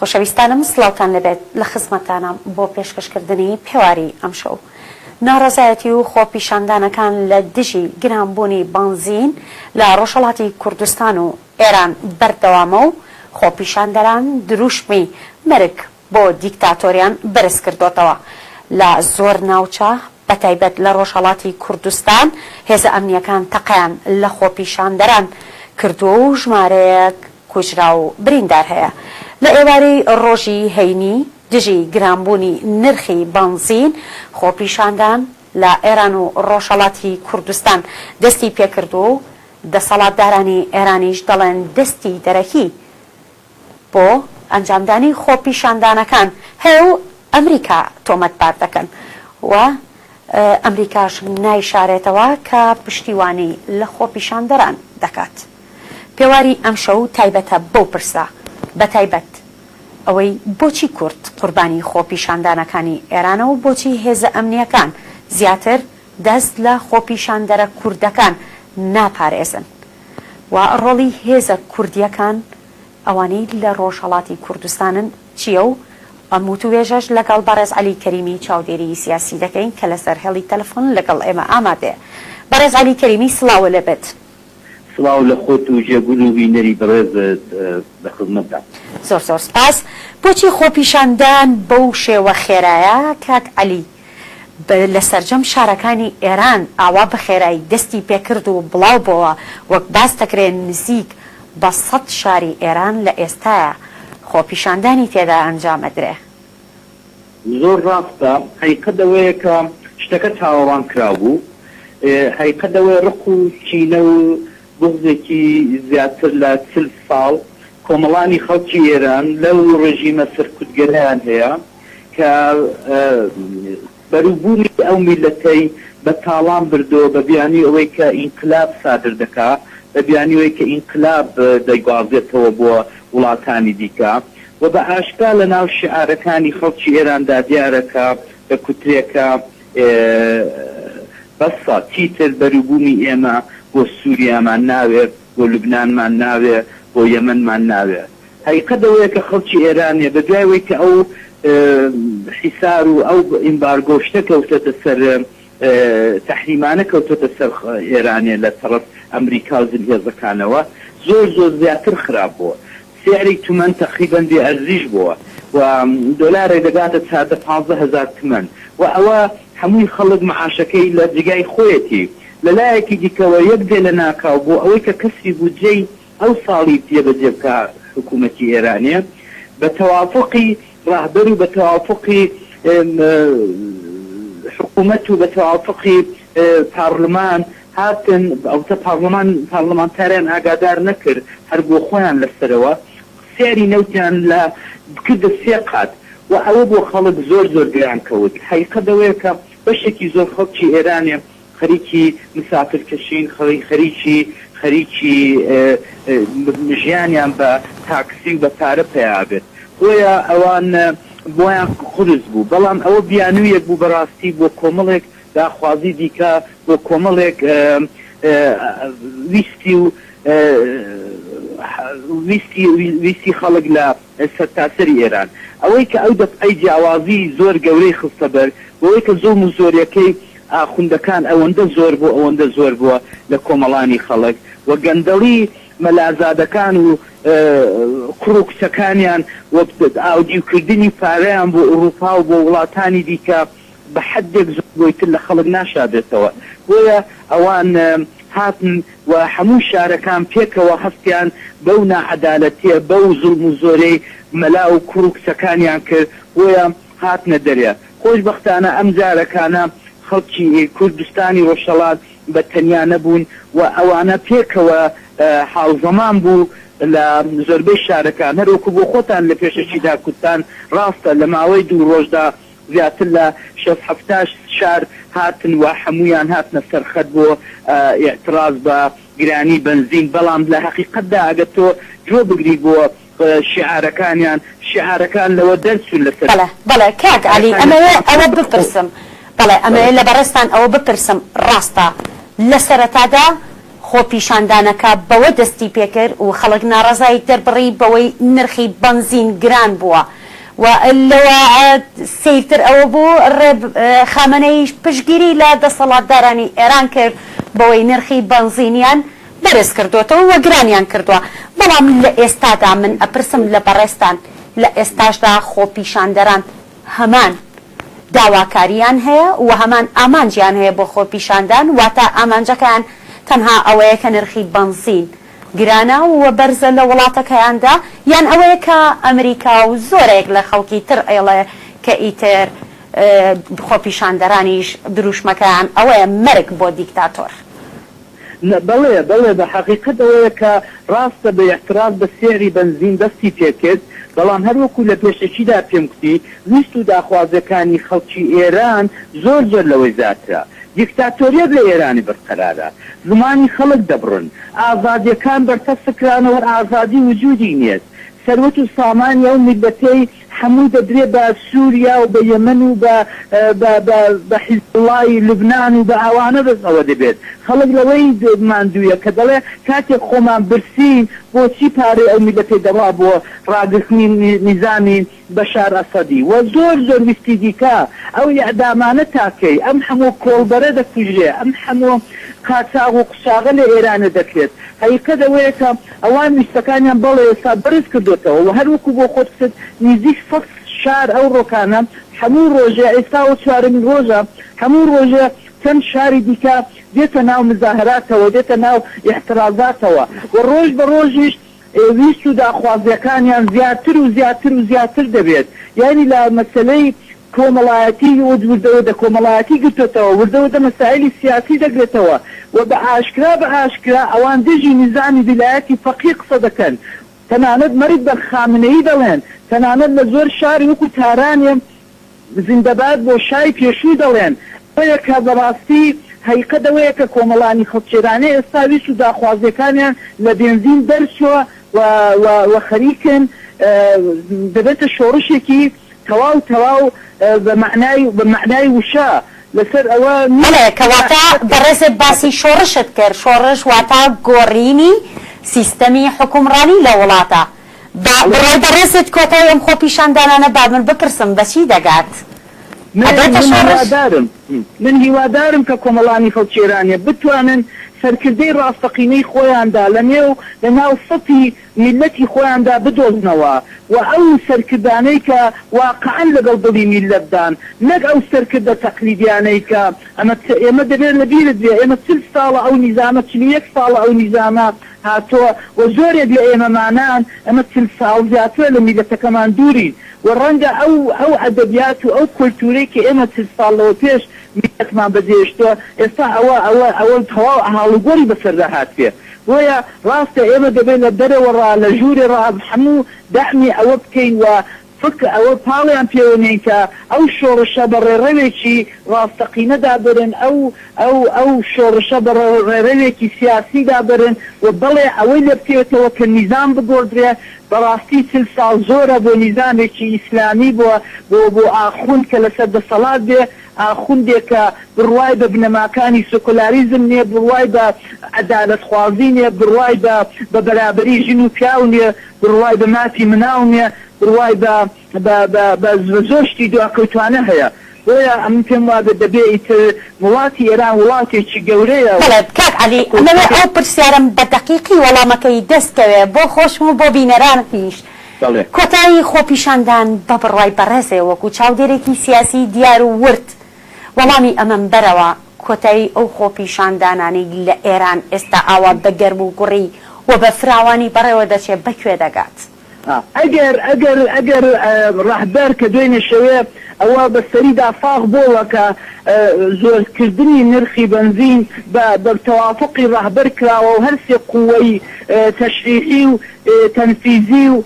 خۆشەویستانم سڵاوتان لێبێت لە خزمەتتانام بۆ پێشکەشکردنی پێواری ئەمشەو. ناڕەزایەتی و خۆپیشاندانەکان لە دژی گرانبوونی بەنزین لە ڕۆژهەڵاتی کوردستان و ئێران بەردەوامە و خۆپیشاندەران دروشمی مەرگ بۆ دیکتاتۆریان بەرزکردۆتەوە. لە زۆر ناوچە بەتایبەت لە ڕۆژهەڵاتی کوردستان هێزە ئەمنییەکان تەقەیان لە خۆپیشاندەران کردووە و ژمارەیەک کوژراو و بریندار هەیە. لە ئێوارەی ڕۆژی هەینی دژی گرانبوونی نرخی بەنزین خۆپیشاندان لە ئێران و ڕۆژهەڵاتی کوردستان دەستی پێکردووە و دەسەڵاتدارانی ئێرانیش دەڵێن دەستی دەرەکی بۆ ئەنجامدانی خۆپیشاندانەکان هەیە و ئەمریکا تۆمەتبار دەکەن و ئەمریکاش نایشارێتەوە کە پشتیوانی لە خۆپیشاندەران دەکات. پێواری ئەمشەو تایبەتە بەو پرسە، بەتایبەت ئەوەی بۆچی کورد قوربانی خۆپیشاندانەکانی ئێرانە و بۆچی هێزە ئەمنییەکان زیاتر دەست لە خۆپیشاندەرە کوردەکان ناپارێزن و ڕۆڵی هێزە کوردییەکان ئەوانەی لە ڕۆژهەڵاتی کوردستانن چییە و ئەم وتووێژەش لەگەڵ بەڕێز عەلی کەریمی چاودێری سیاسی دەکەین کە لەسەر هێڵی تەلەفۆن لەگەڵ ئێمە ئامادەیە. بەڕێز عەلی کەریمی سڵاوە لێبێت. سڵاو لە خۆت و جێگول و بینەری بەڕێزت لە خزمەتدام. زۆر زۆر سپاس. بۆچی خۆپیشاندان بەو شێوە خێرایە کاک عەلی؟ لە سەرجەم شارەکانی ئێران ئاوا بە خێرایی دەستی پێکرد و بڵاو بۆوە، وەک باس دەکرێ نزیک بە سەت شاری ئێران لە ئێستایا خۆپیشاندانی تێدا ئەنجام ئەدرێ. زۆر ڕاستە، هەیقەت ئەوەیە کە شتەکە چاوەڕوان کراو بوو، هەیقەت ئەوەیە ڕق و کینە و بوغزێکی زیاتر لە 40 ساڵ کۆمەڵانی خەڵکی ئێران لەو ڕێژیمە سەرکوتگەرەیان هەیە کە بەروبوومی ئەو میللەتەی بە تاڵان بردووە بە بیانووی ئەوەی کە ئینقلاب سادر دەکا، بە بیانووی ئەوەی کە ئینقلاب دەگوازێتەوە بۆ وڵاتانی دیکە و بە ئاشکرا لە ناو شیعارەکانی خەڵکی ئێراندا دیارە کە دەکوترێ کە بەسە، چیتر بەروبوومی ئێمە بۆ سووریامان ناوێ، بۆ لوبنانمان ناوێ، بۆ یەمەنمان ناوێ. هەقیقەت ئەوەیە کە خەڵکی ئێرانێ بە دوای وەی کە ئەو حیسار و ئەو ئیمبارگۆ شتە کەوتۆتە سەر تەحریمانە کەوتۆتە سەر ئێرانێ لە تەڕەف ئەمریکا و زلهێزەکانەوە زۆر زۆر زیاتر خراپ بووە. سعری تمەن تەقریبەن بێ ئەرزیش بووە و دۆلارێک دەگاتە 14 15 هەزار تمەن و ئەوە هەمووی خەڵک معاشەکەی لە جێگای خۆیەتی. لە لایەکی دیکەوە یەک جێ لە ناکاو بۆ ئەوەی کە کەسری بودجەی ئەو ساڵی جێبەجێ بکا حکوومەتی ئێرانێ بە تەوافوقی ڕەهبەر و بە تەوافوقی حکوومەت و بە تەوافوقی پاڕلمان هاتن ئەوتە پاڕلمان پاڕلمانتاریان ئاگادار نەکرد هەر بۆ خۆیان لە سەرەوە سعری نەوتیان لە کردە سێ قات و ئەوە بۆ خەڵک زۆر زۆر گران کەوت حەقیقەت ئەوەیە کە بەشێکی زۆر خەڵکی ئێرانێ خەریکی مسافر کەشین خەریکی خەریکی ژیانیان بە تاکسی و بە پارە پەیا بێت بۆیە ئەوان بۆیان قورس بوو بەڵام ئەوە بیانوویەک بوو بەڕاستی بۆ کۆمەڵێک داخوازی دیکە بۆ کۆمەڵێک ویستی و ویستی ویستی خەڵک لە سەرتاسەری ئێران. ئەوەی کە ئەو دەفعەی جیاوازی زۆر گەورەی خستە بەر، بەوەی کە زوڵم و زۆریەکەی ئاخوندەکان ئەوەندە زۆر بوو ئەوەندە زۆر بووە لە کۆمەڵانی خەڵک و گەندەڵی مەلازادەکان و کوڕ و کچەکانیان و ئاودیو کردنی پارەیان بۆ ئوڕووپا و بۆ وڵاتانی دیکە بە حەدێک زۆر بۆی تر لە خەڵک ناشاردرێتەوە. بۆیە ئەوان هاتن و هەموو شارەکان پێکەوە هەستیان بەو ناعەدالەتیە، بەو زوڵم و زۆرەی مەلا و کوڕ و کچەکانیان کرد، بۆیە هاتنە دەرێ. خۆشبەختانە ئەم جارەکانە خەڵکی کوردستانی ڕۆژهەڵات بە تەنیا نەبوون و ئەوانە پێکەوە حاڵزەمان بوو لە زۆربەی شارەکان. هەر وەکوو بۆ خۆتان لە پێشەکیدا کوتتان، ڕاستە لە ماوەی دوو ڕۆژدا زیاتر لە شەست حەفتا شار هاتن و هەموویان هاتنە سەر خەت بۆ ئیعتڕاز بە گرانی بەنزین، بەڵام لە هەقیقەتدا ئەگەر تۆ گوێ بگری بۆ شیعارەکانیان، شیعارەکان لەوە دەرچوون لەسەر بەڵێ بەڵێ کاک عەلی ئەمەوێ ئەوە بپرسم بەڵێ ئەمەوێ لە بەڕێزتان ئەوە بپرسم ڕاستە لە سەرەتادا. خۆپیشاندانەکە بەوە دەستی پێکرد و خەڵک ناڕەزایی دەربڕی بەوەی نرخی بەنزین گران بووە و لەوە سەیرتر ئەوە بوو ڕێب خامەنەییش پشتگیری لە دەسەڵاتدارانی ئێران کرد بەوەی نرخی بەنزینیان بەرز کردۆتەوە و گرانیان کردووە بەڵام لە ئێستادا من ئەپرسم لە بەڕێزتان لە ئێستاشدا خۆپیشاندەران هەمان داواکارییان هەیە و هەمان ئامانجیان هەیە بۆ خۆپیشاندان، واتە ئامانجەکەیان تەنها ئەوەیە کە نرخی بەنزین گرانە و بەرزە لە وڵاتەکەیاندا، یان ئەوەیە کە ئەمریکا و زۆرێک لە خەڵکی تر ئەیڵێ کە ئیتر خۆپیشاندەرانیش دروشمەکەیان ئەوەیە مەرگ بۆ دیکتاتۆر. بەڵێ بەڵێ بە حەقیقەت ئەوەیە کە ڕاستە بە ئیعتراز بە سێعری بەنزین دەستی پێ کرد، بەڵام هەر وەکوو لە پێشەکیدا پێم کوتی ویست و داخوازیەکانی خەڵکی ئێران زۆر زۆر لەوەی زیاترە. دیکتاتۆریەت لە ئێرانی بەرقەرارە. زمانی خەڵک دەبڕن. ئازادیەکان بەرتەسک کرانەوە ئازادی وجوودی نیەت. سەروەت و سامانی ئەو میللەتەی هەمووی دەدرێ بە سوریا و بە یەمەن و بە بە بە بە حیزبوڵای لوبنان و بە ئەوانە بەس ئەوە دەبێت. خەڵک لەوەی ماندوویە کە دەڵێ کاتێک خۆمان برسین بۆچی پارەی ئەو میللەتەی دەڕوا بۆ ڕاگرتنی نیزامی بەشار ئەسەدی و زۆر زۆر ویستی دیکە. ئەو ئیعدامانە تا کەی؟ ئەم هەموو کۆڵبەرە دەکوژرێ، ئەم هەموو قاچاغ و قوچاغە لە ئێرانێ دەکرێت. هەقیقەت ئەوەیە کە ئەوان ویستەکانیان بەڵێ ئێستا بەرز کردۆتەوە و هەر وەکوو بۆ خۆت کوتت نیزیک سەت شار ئەو ڕۆکانە هەموو ڕۆژێ ئێستا ئەوە چوارەمین ڕۆژە هەموو ڕۆژێ چەند شاری دیکە دێتە ناو مزاهراتەوە دێتە ناو ئیعترازاتەوە و ڕۆژ بە ڕۆژیش ویست و داخوازیەکانیان زیاتر و زیاتر و زیاتر دەبێت یانی لە مەسەلەی کۆمەڵایەتی وردە وردە کۆمەڵایەتی گرتۆتەوە وردە وردە مەسایلی سیاسی دەگرێتەوە و بە ئاشکرا بە ئاشکرا ئەوان دژی نیزامی ویلایەتی فەقی قسە دەکەن تەنانەت مەرگ بەر خامنەیی دەڵێن تەنانەت لە زۆر شاری وەکو تارانێ زیندەباد بۆ شای پێشوو دەڵێن. ئەوەیە کە بەڕاستی هەیقەت ئەوەیە کە کۆمەڵانی خەڵکێرانێ ئێستا ویست و داخوازیەکانیان لە بێنزین دەرچوە و و و خەریکن دەبێتە شۆڕشێکی تەواو تەواو بە مەعنای بە مەعنای وشە لەسەر ئەوە نیە بەڵێ کەواتە بەڕێزت باسی شۆڕشت کرد، شۆڕش واتە گۆڕینی سیستەمی حوکمڕانی لە وڵاتە. بە بڕوای بەڕێزت کۆتای ئەم خۆپیشاندانانە با من بپرسم بە چی دەگات؟ من ئەبێتە من شۆڕش؟ هیوادارم من هیوادارم کە کۆمەڵانی خەڵکی ئێرانێ بتوانن سەرکردەی ڕاستەقینەی خۆیاندا لە نێو لە ناو سەفی میللەتی خۆیاندا بدۆزنەوە و ئەو سەرکردانەی کە واقعەن لەگەڵ دڵی میللەتدان نەک ئەو سەرکردە تەقلیدیانەی کە ئەمە ئێمە دەبێت لە بیرت بێ ئێمە 40 ساڵە ئەو نیزامە 41 ساڵە ئەو نیزامە هاتووە و زۆرێک لە ئێمەمانان ئەمە 40 ساڵ زیاترە لە میللەتەکەمان دوورین و ڕەنگە ئەو ئەو ئەدەبیات و ئەو کولتوورەی کە ئێمە 40 ساڵ لەوە پێش میللەتمان بەجێهێشتووە ئێستا ئەوە ئەوە ئەوە تەواو ئاڵوگۆڕی بەسەردا هاتبێ بۆیە ڕاستە ئێمە دەبێ لە دەرەوە ڕا لە ژوورێ ڕا هەموو دەعمی ئەوە بکەین و فک ئەوە پاڵیان پێوە نێین کە ئەو شۆڕشە بە ڕێڕەوێکی ڕاستەقینەدا بەرن، ئەو ئەو ئەو شۆڕشە بە ڕێڕەوێکی سیاسیدا بەرن و بەڵێ ئەوەی لێ بکەوێتەوە کە نیزام بگۆڕدرێ، بەڕاستی 40 ساڵ زۆرە بۆ نیزامێکی ئیسلامی بۆ بۆ بۆ ئاخوند کە لەسەر دەسەڵات بێ، ئاخوندێک کە بڕوای بە بنەماکانی سکولاریزم نیە، بڕوای بە عەدالەتخوازی نیە، بڕوای بە بە بەرابەری ژن و پیاو نیە، بڕوای بە مافی مناڵ نیە، بڕوای بە بە بە بە زۆر شتی دواکەوتوانە هەیە. بۆیە ئەمن پێم وابێ دەبێ ئیتر وڵاتی ئێران وڵاتێکی گەورەیە و. بەڵێ کاک عەلی ئەمەوێ ئەو پرسیارەم بە دەقیقی وەڵامەکەی دەست کەوێ بۆ خۆشم و بۆ بینەرانیش. بەڵێ. کۆتایی خۆپیشاندان بە بڕوای بەڕێزێ وەکو چاودێرێکی سیاسی دیار و ورد وەڵامی ئەمەم بەرەوە، کۆتایی ئەو خۆپیشاندانانەی لە ئێران ئێستا ئاوا بە گەرم و گوڕی و بە فراوانی بەڕێوە دەچێ بە کوێ دەگات؟ ئەگەر ئەگەر ئەگەر ڕەهبەر کە دوێنێ شەوێ ئەوە بە سەریدا ساغ بۆوە کە زۆر کردنی نرخی بەنزین بە بە تەوافوقی ڕەهبەر کراوە و هەر سێ قووەی تەشریعی و تەنفیزی و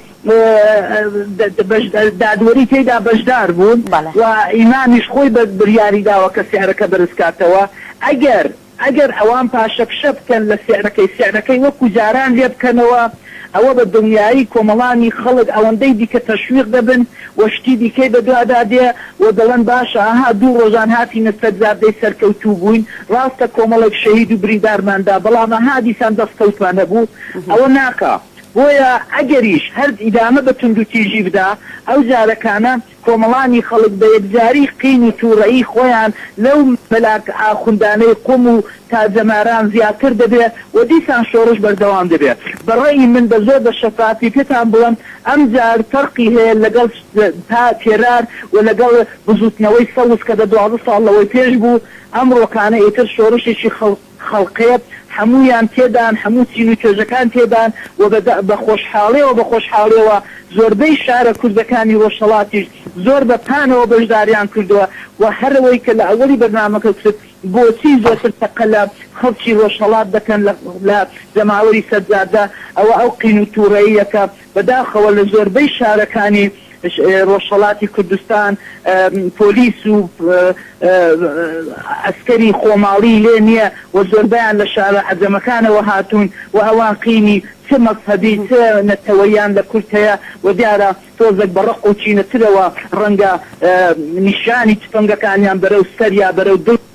دادوەری تێیدا بەشدار بوون و ئیمامیش خۆی بریاری داوە کە سعرەکە بەرز کاتەوە ئەگەر ئەگەر ئەوان پاشەکشە بکەن لە سعرەکەی سعرەکەی وەکو جاران لێ بکەنەوە. ئەوە بە دڵنیایی کۆمەڵانی خەڵک ئەوەندەی دیکە تەشویق دەبن و شتی دیکەی بەدوادا دێ و دەڵێن باشە ئەها دوو ڕۆژان هاتینە سەر جادەی سەرکەوتوو بووین، ڕاستە کۆمەڵێک شەهید و بریندارمان دا بەڵام ئەها دیسان دەستکەوتمان هەبوو. ئەوە ناکا. بۆیە ئەگەریش هەر ئیدامە بە توندوتیژی بدا ئەو جارەکانە کۆمەڵانی خەڵک بە یەکجاری قین و تووڕەیی خۆیان لەو مەلاک ئاخوندانەی قوم و تاجەماران زیاتر دەبێ و دیسان شۆڕش بەردەوام دەبێ. بە ڕەئی من بە زۆر بە شەفافی پێتان بڵێم ئەمجار فەرقی هەیە لەگەڵ تا پێرار و لەگەڵ بزووتنەوەی سەوز کە دە 12 ساڵ لەوەی پێش بوو ئەمڕۆکانە ئیتر شۆڕشێکی خەڵقێ هەموویان تێدان، هەموو چین و توێژەکان تێدان و بە بە خۆشحاڵێوە بە خۆشحاڵێوە زۆربەی شارە کوردەکانی ڕۆژهەڵاتیش زۆر بە پانەوە بەشداریان کردووە و هەر ئەوەی کە لە ئەوەلی بەرنامەکە کوتت بۆچی زۆرتر تەقە لە خەڵکی ڕۆژهەڵات دەکەن لە لە جەماوەری سەر جادە ئەوە ئەو قین و تووڕەییە کە بەداخەوە لە زۆربەی شارەکانی ڕۆژهەڵاتی کوردستان پۆلیس و عەسکەری خۆماڵی لێ نییە و زۆربەیان لە شارە عەجەمەکانەوە هاتوون و ئەوان قینی چ مەزهەبی چ نەتەوەییان لە کورد هەیە و دیارە تۆزێک بە ڕق و کینەترەوە ڕەنگە نیشانی تفەنگەکانیان بەرەو سەر یا بەرەو دڵی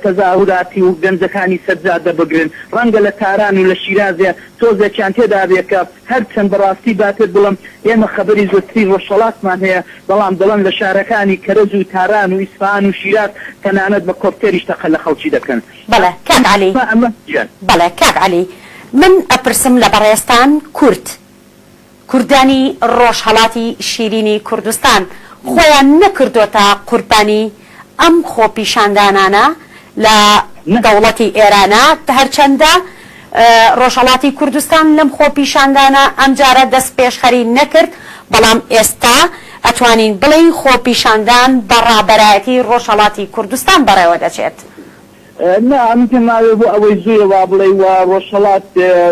تەزاهوراتی و گەنجەکانی سەر جادە بگرن. ڕەنگە لە تاران و لە شیرازێ تۆزێکیان تێدا بێ کە هەرچەند بەڕاستی با پێت بڵێم ئێمە خەبەری زۆرتری ڕۆژهەڵاتمان هەیە، بەڵام دەڵێن لە شارەکانی کەرەج و تاران و ئیسفەهان و شیراز تەنانەت بە کۆپتێریش تەقە لە خەڵکی دەکەن. بەڵێ کاک عەلی. ئەمە گیان. بەڵێ کاک عەلی من ئەپرسم لە بەڕێزتان کورد کوردانی ڕۆژهەڵاتی شیرینی کوردستان خۆیان نەکردۆتە قوربانی ئەم خۆپیشاندانانە لە دەوڵەتی ئێرانە، هەرچەندە ڕۆژهەڵاتی کوردستان لەم خۆپیشاندانە ئەمجارە دەستپێشخەری نەکرد، بەڵام ئێستا ئەتوانین بڵێین خۆپیشاندان بە ڕابەرایەتی ڕۆژهەڵاتی کوردستان بەڕێوە دەچێت. نا ئەمن پێم وابێ بۆ ئەوەی زوویە وا بڵێی و ڕۆژهەڵات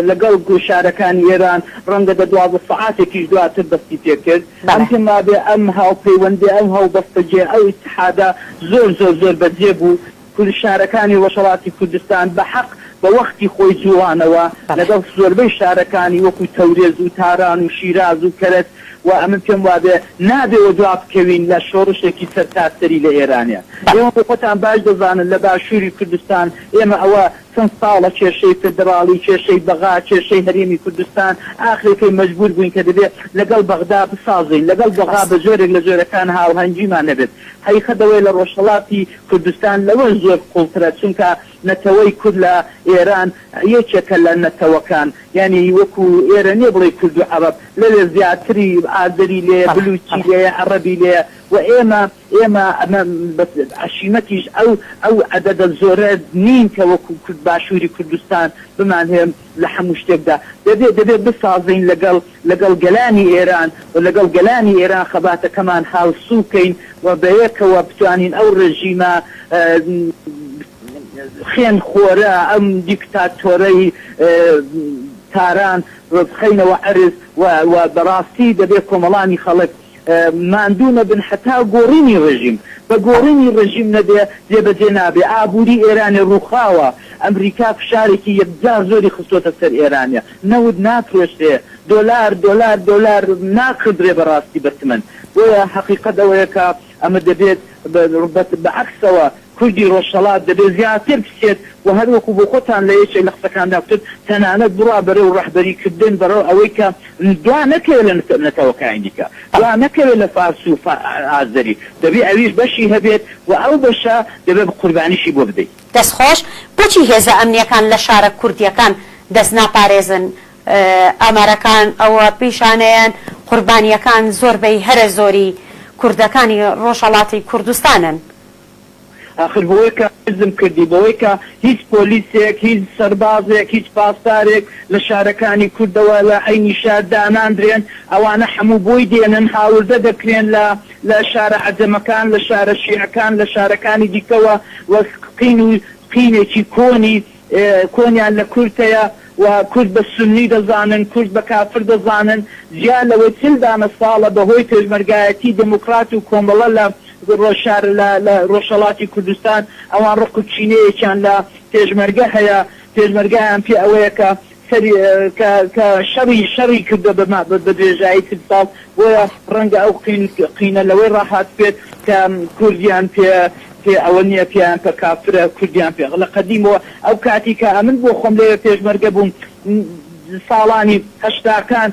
لەگەڵ شارەکانی ئێران ڕەنگە دە 12 سەعاتێکیش دواتر دەستی پێ کرد. ئەمن پێم وابێ ئەم هاوپەیوەندی ئەو هاوبەستەگیە ئەو ئیتحادە زۆر زۆر زۆر بەجێ بوو. کورد شارەکانی ڕۆژهەڵاتی کوردستان بە حەق بە وەختی خۆی جووڵانەوە لەگەڵ زۆربەی شارەکانی وەکوو تەورێز و تاران و شیراز و کەرەج و ئەمن پێم وابێ نابێ وەدوا بکەوین لە شۆڕشێکی سەرتاسەری لە ئێرانێ. ئێوە بۆ خۆتان باش دەزانن لە باشووری کوردستان ئێمە ئەوە چەند ساڵە کێشەی فێدراڵی، کێشەی بەغا، کێشەی هەرێمی کوردستان، ئاخرەکەی مەجبوور بووین کە دەبێ لەگەڵ بەغدا بسازین، لەگەڵ بەغا بە جۆرێک لە جۆرەکان هاوهەنگیمان هەبێت. حەقیقەت ئەوەیە لە ڕۆژهەڵاتی کوردستان لەوەش زۆر قووڵترە، چونکە نەتەوەی کورد لە ئێران یەکێکە لە نەتەوەکان، یانی وەکوو ئێرە نییە بڵێی کورد و عەڕەب، لەوێ زیاتری ئازەری لێیە، بلووچی لێیە، عەڕەبی لێیە و ئێمە ئێمە ئەمە بە عەشیمەتیش ئەو ئەو عەدەدە زۆرە نین کە وەکوو کورد باشووری کوردستان بمانهەوێ لە هەموو شتێکدا دەبێ دەبێ بسازین لەگەڵ لەگەڵ گەلانی ئێران و لەگەڵ گەلانی ئێران خەباتەکەمان هاوسوو کەین و بەیەکەوە بتوانین ئەو ڕێژیمە خوێن خۆرە، ئەم دیکتاتۆرەی تاران بخەینەوە عەرز و و بەڕاستی دەبێ کۆمەڵانی خەڵک ماندوو نەبن هەتا گۆڕینی ڕێژیم. بە گۆڕینی ڕێژیم نەبێ جێبەجێ نابێ. ئابووری ئێرانێ ڕووخاوە. ئەمریکا فشارێکی یەکجار زۆری خستۆتە سەر ئێرانێ. نەوت نافرۆشرێ. دۆلار دۆلار دۆلار ناکڕدرێ بەڕاستی بە تمەن. بۆیە حەقیقەت ئەوەیە کە ئەمە دەبێت بە عەکسەوە کوردی ڕۆژهەڵات دەبێت زیاتر بچێت و هەر وەکوو بۆ خۆتان لە یەکێک لە قسەکاندا گوتت تەنانەت بڕوا بەرەو ڕەهبەری کردن بەرەو ئەوەی کە دوا نەکەوێت لە نەتەوەکانی دیکە دوا نەکەوێت لە فارس و ئازەری دەبێ ئەویش بەشی هەبێت و ئەو بەشە دەبێت قوربانیشی بۆ بدەی. دەست خۆش، بۆچی هێزە ئەمنیەکان لە شارە کوردیەکان دەست ناپارێزن؟ ئامارەکان ئەوە پیشانەیەن قوربانیەکان زۆربەی هەرە زۆری کوردەکانی ڕۆژهەڵاتی کوردستانن. ئاخر بەوەی کە عەرزم کردی، بەوەی کە هیچ پۆلیسێک، هیچ سەربازێک، هیچ پاسدارێک لە شارەکانی کوردەوە لە عەینی شار داناندرێن، ئەوانە حەموو بۆی دێنن، هاوردە دەکرێن لە لە شارە عەجەمەکان، لە شارە شیعەکان، لە شارەکانی دیکەوە و قین و قینێکی کۆنی کۆنیان لە کورد هەیە و کورد بە سوننی دەزانن، کورد بە کافر دەزانن، جیا لەوەی 40 دانە ساڵە بە هۆی پێشمەرگایەتی دێموکڕات و کۆمەڵە لە شار لە لە ڕۆژهەڵاتی کوردستان ئەوان ڕق و کینەیەکیان لە پێشمەرگە هەیە، پێشمەرگایان پێ ئەوەیە کە. سەری کە کە شەڕی شەڕی کردوە بە بە درێژایی چل ساڵ بۆیە ڕەنگە ئەو قین قینە لەوەی ڕاهاتبێت کە کوردیان پێ پێ ئەوە نیە پێیان پە کافرە کوردیان پێ لە قەدیمەوە ئەو کاتی کە ئەمن بۆ خۆم لەوێ پێشمەرگە بووم ساڵانی هەشتاکان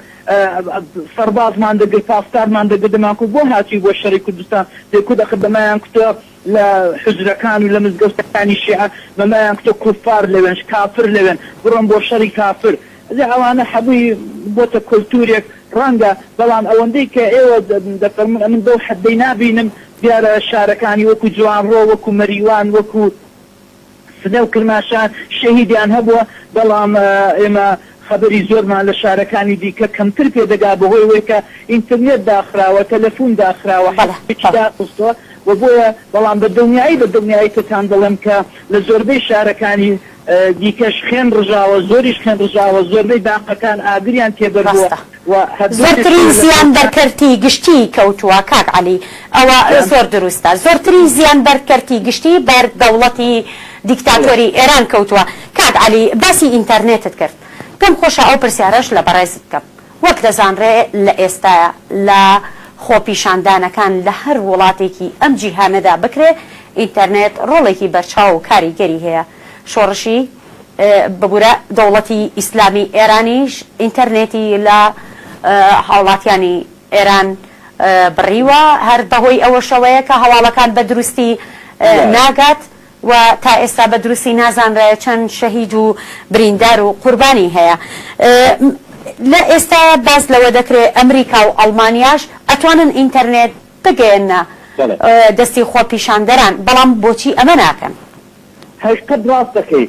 سەربازمان دەگرت پاسدارمان دەگرت دەمان کوت بۆ هاتووی بۆ شەڕی کوردستان دەیکوت ئەخر بەمایان کوتوە لە حوجرەکان و لە مزگەوتەکانی شیعە بەمایان کوتوە کوفار لەوێن کافر لەوێن بڕۆن بۆ شەڕی کافر جا ئەوانە هەمووی بۆتە کولتورێک ڕەنگە بەڵام ئەوەندەی کە ئێوە دەفەرموون ئەمن بەو حەدەی نابینم دیارە شارەکانی وەکو جوانڕۆ وەکو مەریوان وەکو سنە و کرماشان شەهیدیان هەبووە بەڵام ئێمە خەبەری زۆرمان لە شارەکانی دیکە کەمتر پێ دەگا بەهۆی ئەوەی کە ئینترنێت داخراوە تەلەفون داخراوە بەڵێ هەرچی بەڵێ. داخستووە و بۆیە بەڵام بە دڵنیایی بە دڵنیایی پێتان دەڵێم کە لە زۆربەی شارەکانی دیکەش خوێن ڕژاوە، زۆریش خوێن ڕژاوە، زۆربەی باقەکان ئاگریان تێبەربووە ڕاستە. و هەر دوێنێ زۆرترین شەو لە زیان بەر کۆچان. کەرتی گشتی کەوتووە کاک عەلی ئەوە جان. زۆر دروستە زۆرترین زیان بەر کەرتی گشتی بەر دەوڵەتی بەڵێ. دیکتاتۆری ئێران کەوتووە کاک عەلی باسی ئینتەرنێتت کرد پێم خۆشە ئەو پرسیارەش لە بەڕێزت بکەم وەک دەزانرێ لە ئێستایا لە خۆپیشاندانەکان لە هەر وڵاتێکی ئەم جیهانەدا بکرێ ئینتەرنێت ڕۆڵێکی بەرچاو و کاریگەری هەیە شۆڕشی ببورە دەوڵەتی ئیسلامی ئێرانیش ئینتەرنێتی لە هاوڵاتیانی ئێران بڕیوە هەر بەهۆی ئەوەشەوەیە کە هەواڵەکان بە دروستی ناگات و تا ئێستا بە دروستی نازانرایە چەند شەهید و بریندار و قوربانی هەیە. لە ئێستایا باس لەوە دەکرێ ئەمریکا و ئەڵمانیاش ئەتوانن ئینتەرنێت بگەیەننە دەستی خۆپیشاندەران، بەڵام بۆچی ئەمە ناکەن؟ هەقیقەت ڕاست دەکەی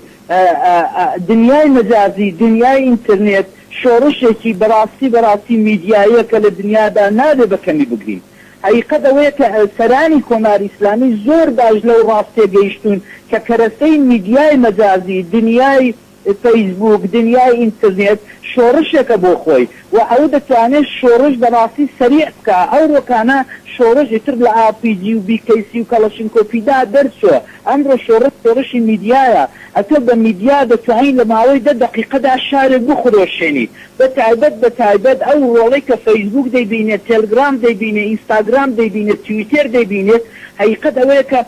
دنیای مەجازی دنیای ئینترنێت شۆڕشێکی بەڕاستی بەڕاستی میدیاییە کە لە دنیادا نابێ بە کەمی بگرین هەقیقەت ئەوەیە کە سەرانی کۆماری ئیسلامی زۆر باش لەو ڕاستیە گەیشتوون کە کەرەسەی میدیای مەجازی دنیای فەیسبووک، دنیای ئینترنێت شۆڕشێکە بۆ خۆی و ئەو دەتوانێ شۆڕش بە ڕاستی سەریع بکا. ئەوڕۆکانە شۆڕش ئیتر لە ئار پی جی و بی کەی سی و کەڵەشینکۆفیدا دەرچووە. ئەمڕۆ شۆڕش شۆڕشی میدیایە. ئەتۆ بە میدیا دەتوانی لە ماوەی دە دەقیقەدا شارێک بخرۆشێنی. بە تایبەت بە تایبەت ئەو ڕۆڵەی کە فەیسبووک دەیبینێ، تێلگرام دەیبینێ، ئینستاگرام دەیبینێ، تویتێر دەیبینێت، هەقیقەت ئەوەیە کە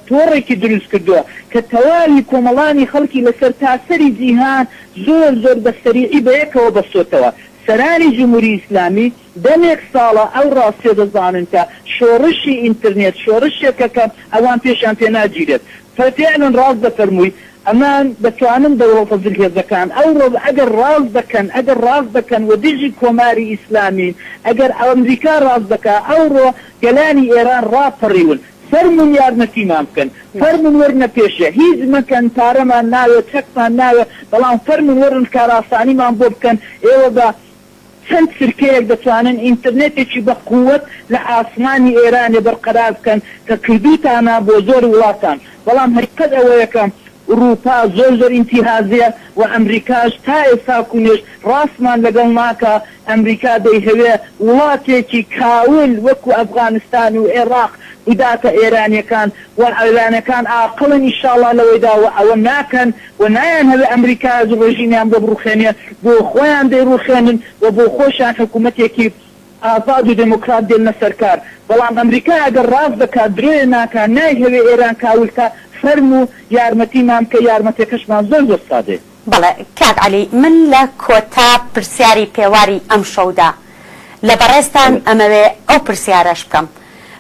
تۆڕێکی دروست کردووە کە تەواوی کۆمەڵانی خەڵکی لە سەرتاسەری جیهان زۆر زۆر بە سەریعی بە یەکەوە بەستۆتەوە. سەرانی جمهوری ئیسلامی دەمێک ساڵە ئەو ڕاستیە دەزانن کە شۆڕشی ئینترنێت شۆڕشێکە کە ئەوان پێشیان پێ ناگیرێت. فعلا ڕاست دەفەرمووی ئەمان دەتوانن دەوڵەتە زلهێزەکان ئەوڕۆ ئەگەر ڕاست دەکەن ئەگەر ڕاست دەکەن و دژی کۆماری ئیسلامین ئەگەر ئەمریکا ڕاست دەکا ئەوڕۆ گەلانی ئێران ڕاپەڕیون فەرموون یارمەتیمان بکەن فەرموون وەرنە پێشێ هیچ مەکەن پارەمان ناوێ چەکمان ناوێ بەڵام فەرموون وەرن کارئاسانیمان بۆ بکەن ئێوە بە چەند چرکەیەک دەتوانن ئینترنێتێکی بە قووەت لە ئاسمانی ئێرانێ بەرقەرار بکەن کە کردووتانە بۆ زۆر وڵاتان بەڵام هەقیقەت ئەوەیە کە ئوڕووپا زۆر زۆر ئینتیهازیە و ئەمریکاش تا ئێستا کونێش ڕاستمان لەگەڵ ناکا ئەمریکا دەیهەوێ وڵاتێکی کاول وەکو ئەفغانستان و ئێڕاق بداتە ئێرانیەکان و ئێرانەکان ئاقڵن ئیشاڵا لەوەیدا و ئەوە ناکەن و نایانهەوێ ئەمریکا ڕێژیمیان بۆ بڕوخێنێ بۆ خۆیان دەیڕوخێنن و بۆ خۆشیان حکومەتێکی ئازاد و دێمۆکرات دێننە سەر کار بەڵام ئەمریکا ئەگەر ڕاست دەکا درۆیە ناکا نایهەوێ ئێران کاول کا فەرموو یارمەتیمان بکە یارمەتێکەشمان زۆر زۆر سادەیە. بەڵێ کاک عەلی من لە کۆتا پرسیاری پێواری ئەمشەودا لە بەڕێزتان ئەمەوێ ئەو پرسیارەش بکەم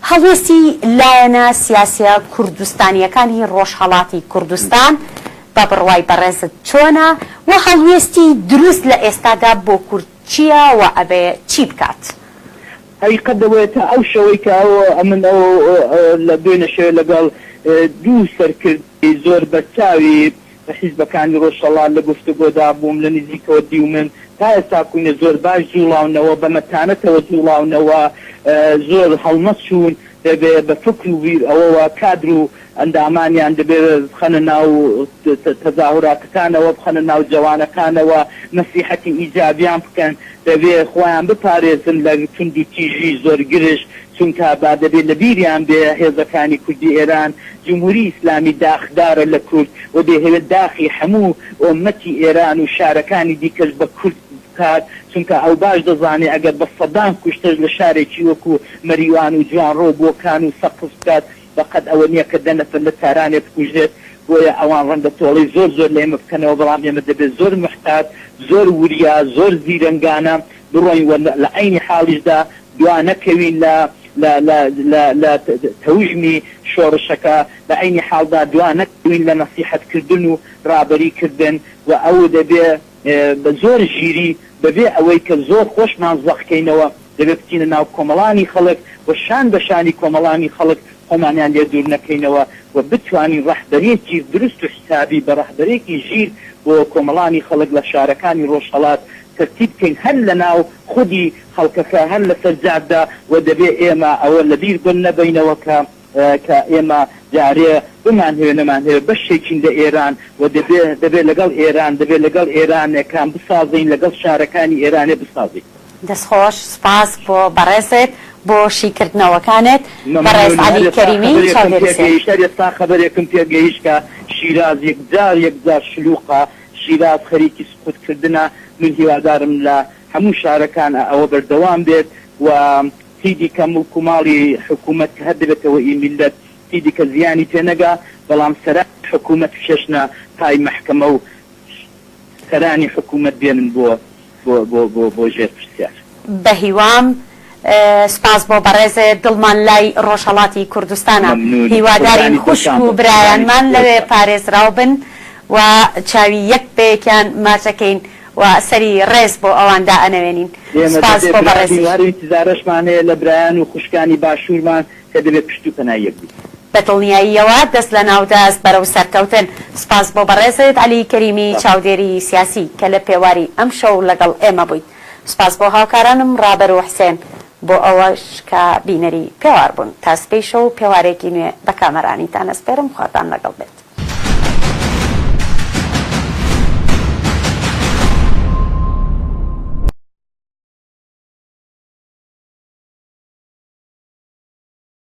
هەڵوێستی لایەنە سیاسیە کوردستانیەکانی ڕۆژهەڵاتی کوردستان بە بڕوای بەڕێزت چۆنە و هەڵوێستی دروست لە ئێستادا بۆ کورد چیە و ئەبێ چی بکات؟ هەقیقەت ئەوەیە تا ئەو شەوەی کە ئەو ئەمن ئەو لە دوێنێ شەوێ لەگەڵ دوو سەرکردەی زۆر بەرچاوی حیزبەکانی ڕۆژهەڵات لە گفتوگۆدا بووم، لە نزیکەوە دیومن، تا ئێستا کوینە زۆر باش جوڵاونەوە، بە مەتانەتەوە جوڵاونەوە، زۆر هەڵنەچوون. دەبێ بە فکر و بیر ئەوەوە کادر و ئەندامانیان دەبێ بخەنە ناو تەزاهوراتەکانەوە، بخەنە ناو جەوانەکانەوە، نەسیحەتی ئیجابیان بکەن، دەبێ خۆیان بپارێزن لە توندوتیژی زۆر گرژ، چونکە با دەبێ لە بیریان بێ هێزەکانی کوردی ئێران، جمهوری ئیسلامی داخدارە لە کورد و دەیهەوێ داخی هەموو ئۆممەتی ئێران و شارەکانی دیکەش بە کورد بکات، چونکە ئەو باش دەزانێ ئەگەر بە سەدان کوشتەش لە شارێکی وەکوو مەریوان و جوانڕۆ و بۆکان و سەقز بکات، بە قەد ئەوە نییە کە دە نەفەر لە تارانێ بکوژرێت، بۆیە ئەوان ڕەنگە تۆڵەی زۆر زۆر لە ئێمە بکەنەوە، بەڵام ئێمە دەبێ زۆر موحتات، زۆر وریا، زۆر زیرەنگانە بڕۆین و لە عەینی حاڵیشدا دوا نەکەوین لە لە لە لە لە تەوژمی شۆڕشەکە، لە عەینی حاڵدا دوا نەکەوین لە نەسیحەت کردن و ڕابەری کردن و ئەو دەبێ بە زۆر ژیری بە بێ ئەوەی کە زۆر خۆشمان زەق کەینەوە دەبێ بچینە ناو کۆمەڵانی خەڵک و شان بە شانی کۆمەڵانی خەڵک خۆمانیان لێ دوور نەکەینەوە و بتوانین ڕەهبەریەکی دروست و حیسابی بە ڕەهبەرێکی ژیر بۆ کۆمەڵانی خەڵک لە شارەکانی ڕۆژهەڵات تەرتیب بکەین هەر لە ناو خودی خەڵکەکە هەر لە سەر جادە و دەبێ ئێمە ئەوە لە بیر نەبەینەوە کە کە ئێمە جارێ بمانهەوێ نەمانهەوێ بەشێکین لە ئێران و دەبێ دەبێ لەگەڵ ئێران دەبێ لەگەڵ ئێرانەکان بسازین لەگەڵ شارەکانی ئێرانێ بسازین. دەستخۆش سپاس بۆ بەڕێزت بۆ شیکردنەوەکانت بەڕێز مەمنونم هەر عەلی ئێستا کەریمی خەبەرێکم چاودێری پێ سیاسی. گەیشت هەر ئێستا خەبەرێکم پێ گەیشت کە شیراز یەکجار یەکجار شلوقە شیراز خەریکی سقوت کردنە من هیوادارم لە هەموو شارەکان ئەوە بەردەوام بێت و چیدیکە موڵک و ماڵی حکوومەت کە هەر دەبێتەوە ئی میللەت، چیدیکە زیانی پێ نەگا، بەڵام سەرانی حکوومەت بکێشنە پای مەحکەمە و سەرانی حکوومەت بێنن بۆ بۆ بۆ بۆ بۆ ژێر پرسیار. بەهیوام. سپاس بۆ بەڕێزت. دڵمان لای ڕۆژهەڵاتی کوردستانە. مەمنوونم. هیوادارین قوربانی خوشک دڵتان و بم. قوربانی برایانمان لەوێ دڵتان. پارێزراو بن و چاوی یەک بەیەکیان ماچەکەین. و سەری ڕێز بۆ ئەوان دائەنەوێنین. ئێمە سپاس دەبێ بۆ برا بین بەڕێزیش. و هەر ئینتیزارەشمان هەیە لە برایان و خوشکانی باشوورمان کە دەبێ پشت و پەنای یەک بین. بە دڵنیاییەوە دەست لە ناو دەست بەرەو سەرکەوتن. سپاس بۆ بەڕێزت عەلی کەریمی سپاس. چاودێری سیاسی کە لە پێواری ئەمشەو لەگەڵ ئێمە بوویت. سپاس بۆ هاوکارانم ڕابەر و حسێن بۆ ئەوەش کە بینەری پێوار بوون. تا سبەی شەو پێوارێکی نوێ بە کامەرانیتان ئەسپێرم خواتان لەگەڵ بێت.